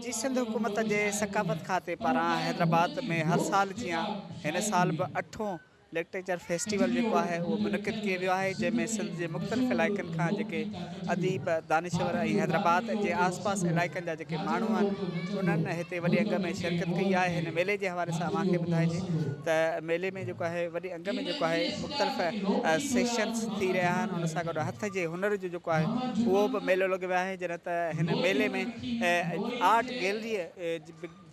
جي سنڌ حڪومت جي ثقافت کاتي پاران حيدرآباد ۾ هر سال جيان هن سال به اٺون لٽريچر فيسٽيول جيڪو آهي اهو منعقد ڪيو ويو آهي جنهن ۾ سنڌ جي مختلف علائقن کان جيڪي اديب دانشور ۽ حيدرآباد جي آس پاس علائقن جا جيڪي ماڻهو آهن انهن هتي وڏي انگ ۾ شرڪت ڪئي آهي هن ميلي جي حوالي سان اوهان کي ٻڌائجي ته ميلي ۾ جيڪو آهي وڏي انگ ۾ جيڪو آهي مختلف سيشنس ٿي رهيا آهن ان سان گڏ هٿ جي هنر جو جيڪو آهي اهو به ميلو لڳو ويو آهي جڏهن ته هن ميلي ۾ آرٽ گيلري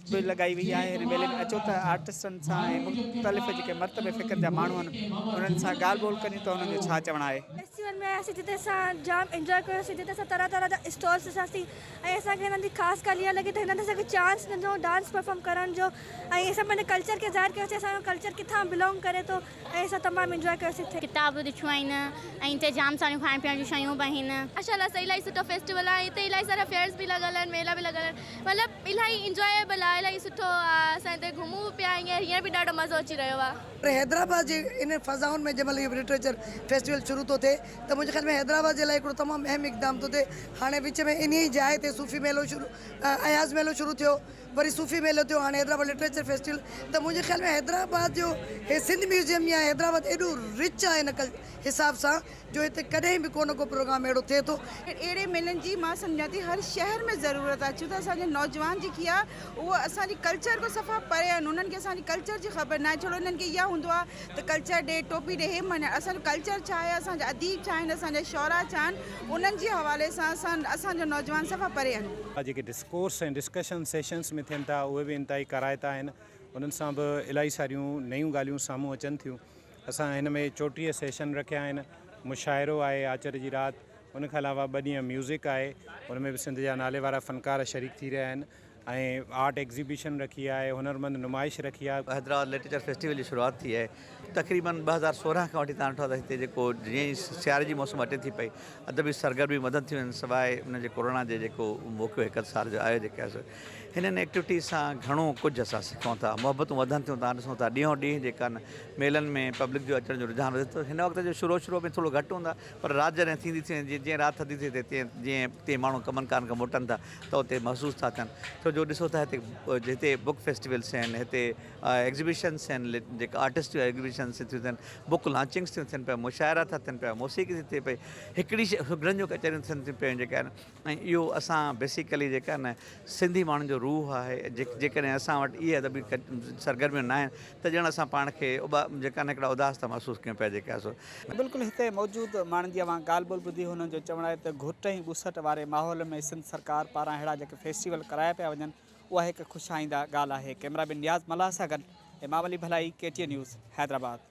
به لڳائي وئي آهي هن ميلي ۾ اچو ته آرٽسٽن سان ۽ مختلف جيڪي مرتب فڪر جا ماڻهو آهن انهن سان ڳالهه ٻولهه ڪريون ته انهن جو ڇا چوڻ آهي. فيسٽيول ۾ آياسين جتي اسان جام انجواء ڪيوسين جتي اسان طرح طرح جا اسٽالس ڏساسين ۽ اسان کي هنن جي خاص ڳالهه اها لڳي ته هنن اسان کي چانس ڏنو ڊانس پرفارم ڪرڻ جو ۽ اسان پنهنجي ڪلچر کي ظاهر ڪيوسين اسان جو ڪلچر ڪٿان بلانگ ڪري ٿو ۽ اسان تمام انجواء ڪيوسين ٿي. ڪتاب ڏٺيون آهن ۽ هتي جام ساريون کائڻ پيئڻ جون شيون به آهن. ماشاء الله سان الاهي سٺو فيسٽيول آهي هتي الاهي سارا فيئرز به لڳل آهن ميلا به لڳل آهن مطلب الاهي انجوائيبل آهي الاهي سٺو آهي اسان هتي گهمون به پيا هينئر هينئر به ڏاڍو مزو اچي رهيو آهي. پر حيدرآباد جي انهن فضائن ۾ جنهن مهل اهو لٽريچر فيسٽيول شروع ٿو ٿئي ته منهنجي خيال ۾ حيدرآباد جي لاء هڪڙو تمام اهم اقدام ٿو ٿئي. هاڻي وچ ۾ انهيء ئي جاء تي صوفي ميلو شروع اياز ميلو شروع ٿيو. وري صوفي ميلو ٿيو هاڻي حيدرآباد لٽريچر فيسٽيول ته منهنجي خيال ۾ حيدرآباد جو هي سنڌ ميوزيم يا حيدرآباد ايڏو رچ آهي ان حساب سان جو هتي ڪڏهن به ڪو نه ڪو پروگرام اهڙو ٿئي ٿو. اهڙي ميلن جي مان سمجهان ٿي هر شهر ۾ ضرورت آهي ڇو ته اسان جا نوجوان جيڪي آهي اهو اسان جي ڪلچر کان صفا پري آهن انهن کي اسان جي ڪلچر جي خبر ناهي ڇو انهن کي اها هوندو آهي ته ڪلچر ڏي ٽوپي ڏي هي مڃ اسان جو ڪلچر ڇا آهي اسان جا اديب ڇا آهن اسان جا شعراء ڇا آهن انهن جي حوالي سان اسان اسان جا نوجوان صفا پري آهن. جيڪي ڊسڪورس ۽ ڊسڪشن سيشنس ۾ ٿين ٿا اهي به انتهائي ڪارائتا آهن انهن سان به الاهي ساريون نيون ڳالهيون سامهون اچن ٿيون اسان هن ۾ 34 سيشن رکيا آهن مشاعرو آهي آچر جي رات ان کان علاوه ٻه ڏينهن ميوزڪ آهي ان ۾ به سنڌ جا نالي وارا فنڪار شريڪ ٿي رهيا آهن ۽ آرٽ ايگزيبيشن رکي آهي هنرمند نمائش رکي آهي. حيدرآباد لٽريچر فيسٽيول جي شروعات ٿي آهي تقريبن 2016 کان وٺي تان ڏٺو آهي ته هتي جيڪو جيئن ئي سياري جي موسم اچي ٿي پئي ادبي سرگرميون وڌن ٿيون وڃن سواء ان جي ڪورونا جي جيڪو موقعو هڪ اڌ سال جو آيو جيڪي آهي سو هنن ايڪٽيوٽيز سان گهڻو ڪجهه اسان سکون ٿا محبتون وڌن ٿيون تان ڏسون ٿا ڏينهون ڏينهن جيڪا نه ميلن ۾ پبلڪ جو اچڻ جو رجحان وڌي ٿو هن وقت جو شروع شروع ۾ ٿورو گهٽ هوندا پر رات جڏهن ٿيندي ٿي وڃي جيئن رات ٿڌي ٿي ٿئي تيئن جيئن تيئن ماڻهو ڪمن ڪارن کان موٽن ٿا ته اتي محسوس ٿا ٿين ڇو جو ڏسو ٿا هتي هتي بڪ فيسٽيولس آهن هتي ايگزيبيشنس آهن جيڪا آرٽسٽ جون ايگزيبيشنس ٿيون ٿين بڪ لانچنگس ٿيون ٿين پيا مشاعرا ٿا ٿين پيا موسيقي ٿي ٿئي پئي هڪڙي شي سگهڙن جون ڪچهريون ٿين ٿيون پيون جيڪا آهن ۽ اهو اسان بيسيڪلي جيڪا نه سنڌي ماڻهن جو روح آهي جيڪڏهن اسان وٽ اهي ادبي سرگرميون نه آهن ته ڄڻ اسان پاڻ کي جيڪا نه هڪڙا اداس ٿا محسوس ڪيون پيا جيڪا سو. بلڪل هتي موجود ماڻهن جي اوهان ڳالهه ٻولهه ٻڌي هنن جو چوڻ آهي ته گهٽ ۽ ٻوسٽ واري ماحول ۾ سنڌ سرڪار پاران اهڙا جيڪي فيسٽيول ڪرايا پيا وڃن اها هڪ خوش آئنده ڳالهه آهي ڪئميرا مين نياز ملاح سان گڏ Imam Ali Bhalai K T N news Hyderabad.